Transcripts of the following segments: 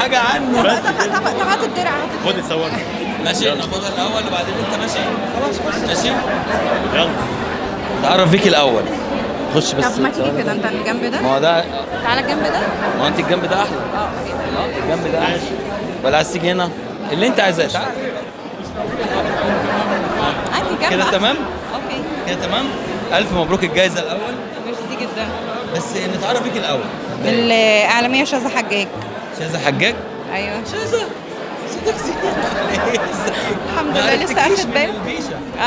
حاجة عنه بس. طب هات الدرع، هات. خد اتصور. ماشي، ناخدها الاول وبعدين انت ماشي. خلاص ماشي، يلا تعرف فيك الاول. خش بس. طب ما تيجي كده انت الجنب ده. ما هو ده. تعالى الجنب ده. ما هو انت الجنب ده احلى. اه okay. اه الجنب ده احلى. ولا عايز تيجي هنا؟ اللي انت عايزاه. تعالى انهي جنب كده أحسن؟ تمام؟ okay، كده تمام. الف مبروك الجايزة الاول. ميرسي جدا. بس نتعرف بيك الاول. الاعلامية شاذة حجاج. شاذة حجاج؟ ايوه شاذة، الحمد لله لسه اخد بالي.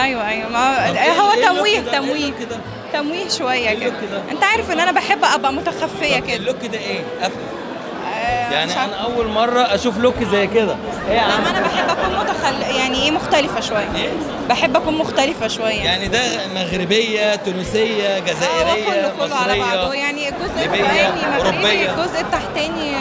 ايوه ايوه، ما هو تمويه تمويه تمويه شوية كده. انت عارف ان انا بحب ابقى متخفيه كده. ال look ده ايه؟ قفل. يعني مش عارفة. انا اول مرة اشوف look زي كده. ايه يا لا عم؟ ما انا بحب اكون يعني ايه، مختلفة شوية. إيه؟ بحب اكون مختلفة شوية. يعني ده مغربية، تونسية، جزائرية، كله كله على بعضه مصرية، يعني. الجزء ليبية، الفوقاني مغربي، أوروبية. الجزء التحتاني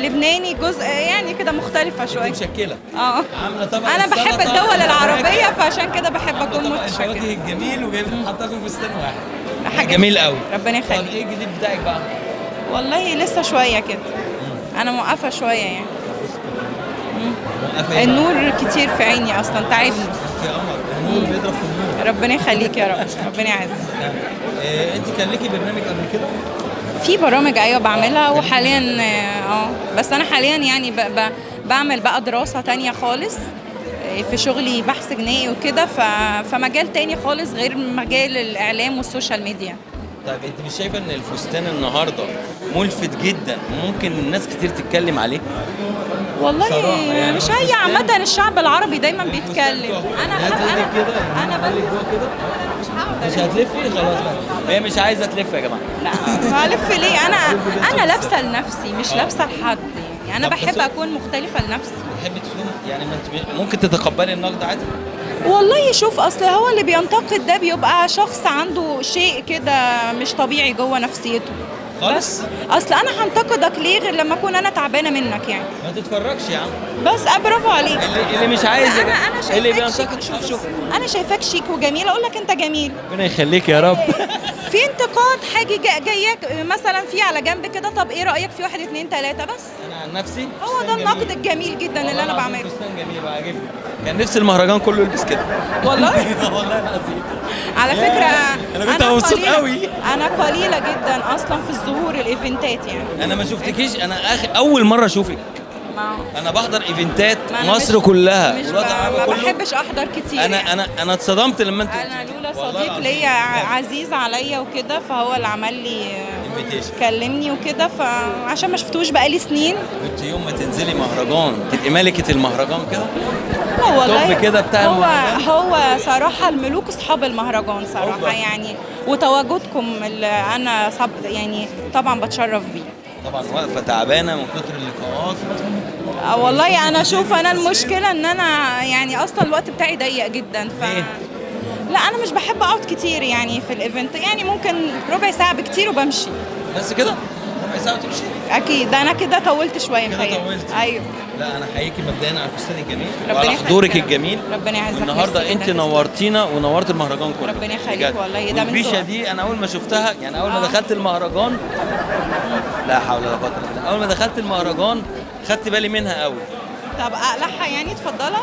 لبناني، جزء يعني كده مختلفة شوية. مشكلة. اه عامله طبق انا بحب السلطة الدول العربية، والفواكه. فعشان كده بحب عاملة اكون طبق متشكله. الفواكه الجميل وجايبه حاطه في فستان واحد. حاجة جميل قوي. ربنا طب يخليك. ايه الجديد بتاعك بقى؟ والله لسه شوية كده، انا موقفه شوية يعني. موقفة إيه بقى؟ النور كتير في عيني اصلا تعبني. انت يا قمر، النور بيضرب في النور. ربنا يخليك يا رب، ربنا يعزك. إيه، انت كان ليكي برنامج قبل كده؟ في برامج ايوه بعملها، وحاليا بس انا حاليا يعني بعمل بقى دراسة تانية خالص في شغلي، بحث جنائي وكده، فمجال تاني خالص غير مجال الاعلام وال social media. طيب انت مش شايفه ان الفستان النهارده ملفت جدا وممكن الناس كتير تتكلم عليه؟ والله صراحة يعني مش هي عامة الشعب العربي دايما بيتكلم. انا انا كده، انا انا بلبس جوه كده. مش هقعد مش ألف. هتلفي خلاص بقى، هي مش عايزه تلف يا جماعة. لا الف ليه؟ انا لابسه لنفسي مش لابسه لحد يعني. انا طب بس بحب اكون مختلفة لنفسي. بتحبي تكون يعني ما انت ممكن تتقبلي النقد عادي؟ والله شوف، اصل هو اللي بينتقد ده بيبقى شخص عنده شيء كده مش طبيعي جوه نفسيته. خالص؟ اصل انا هنتقدك ليه غير لما اكون انا تعبانة منك يعني؟ ما تتفرجش يا عم. بس برافو عليك. اللي مش عايز انا شايفاك اللي شيك. بينتقد. شوف شوف، انا شايفاك شيك وجميل، اقول لك انت جميل. ربنا يخليك يا رب. في انتقاد حاجة جايك مثلا في على جنب كده، طب ايه رايك في 1 2 3 بس. انا عن نفسي هو ده النقد الجميل جدا اللي انا بعمله. فستان جميل وعاجبني، كان نفسي المهرجان كله يلبس كده. والله والله العظيم. على فكرة أنا كنت مبسوط قليلة- قوي. انا قليله جدا اصلا في الظهور ال event ات يعني. انا ما شفتكيش، انا اخر اول مرة اشوفك. ما انا بحضر event ات ما أنا مصر كلها مش والوطن العربي ما كله. بحبش احضر كتير انا يعني. انا اتصدمت لما انت انا لولا والله صديق العظيم. ليا عزيز عليا وكده، فهو اللي عمل لي Invitation. كلمني وكده، فعشان ما شفتوش بقالي سنين. كنت يوم ما تنزلي مهرجان تبقي ملكة المهرجان كده. لا والله طب كده بتاع هو المهرجان. هو صراحة الملوك اصحاب المهرجان صراحة أوبا. يعني، وتواجدكم اللي انا صب يعني طبعا بتشرف بيه. طبعا واقفة تعبانة من كتر اللقاءات. والله انا شوف، انا المشكلة ان انا يعني اصلا الوقت بتاعي ضيق جدا ف ليه؟ لا انا مش بحب اقعد كتير يعني في ال event، يعني ممكن ربع ساعة بكتير وبمشي. بس كده ربع ساعة وتمشي؟ اكيد ده انا كده طولت شوية كده متهيألي. طولت. ايوه. لا انا احييكي مبدئيا على الفستان الجميل ربنا وعلى يخليك حضورك يا رب. الجميل. ربنا يعزك. النهارده ميرسي انت جداً. نورتينا ونورت المهرجان كله. ربنا يخليك بجد. والله، ده من والبيشه ذوقك. دي انا اول ما شفتها يعني اول ما دخلت المهرجان، لا حول ولا قوة الا بالله، اول ما دخلت المهرجان خدت بالي منها قوي. طب اقلعها يعني؟ اتفضلها.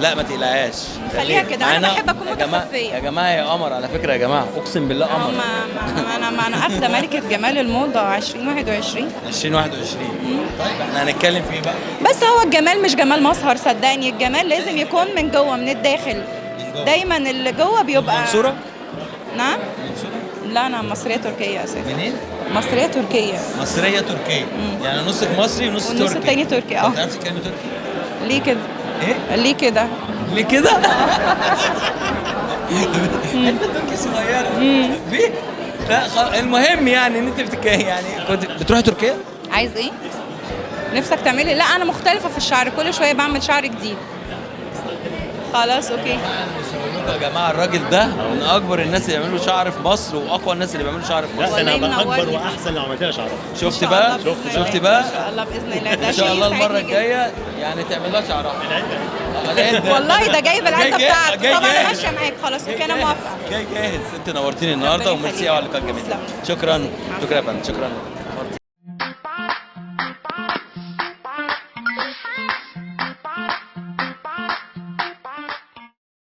لا ما تقلقهاش، خليها كده، أنا بحب أكون يا جماعة- متخفية. يا جماعة يا قمر، على فكرة يا جماعة اقسم بالله قمر. ما انا اخده ملكه جمال الموضة 2021. 2021. طيب احنا هنتكلم في ايه بقى؟ بس هو الجمال مش جمال مظهر، صدقني الجمال لازم يكون من جوه، من الداخل. من جوه. دايما اللي جوه بيبقى. منصورة؟ نعم. منصورة؟ لا انا مصرية تركيه اساسا. منين؟ مصرية تركيه. مصرية تركية. يعني نصك مصري ونص والنص تركي. التاني تركي، طب بتعرفي تتكلمي تركي؟ ليه كده؟ ايه؟ ليه كده؟ ليه كده؟ انت تركي صغيرة. ليه؟ لا المهم يعني ان انت بتتكلمي يعني كنت بتروحي تركيا؟ عايز ايه؟ نفسك تعملي؟ لا انا مختلفة في الشعر، كل شوية بعمل شعر جديد. خلاص okay. مش هقول لكم يا جماعة الراجل ده من اكبر الناس اللي بيعملوا شعر في مصر واقوى الناس اللي بيعملوا شعر في لا مصر. ده انا والله هبقى اكبر منورني. واحسن لو عملت لها شعرها. شفت إن شاء بقى؟ الله بإذن شفت الله. بقى؟ ان شاء الله باذن الله ده ان شاء شيء الله المرة يسعدني جداً. الجاية يعني تعمل لها شعرها. العدة. والله ده جايب العدة جاي بتاعته. جاي طب انا جاهز. ماشية معاك خلاص، okay انا موافقة. جاي جاهز. انت نورتيني النهارده ربنا وميرسي يخليك. قوي على اللقاء الجميل. تسلم. شكرا شكرا يا فندم، شكرا.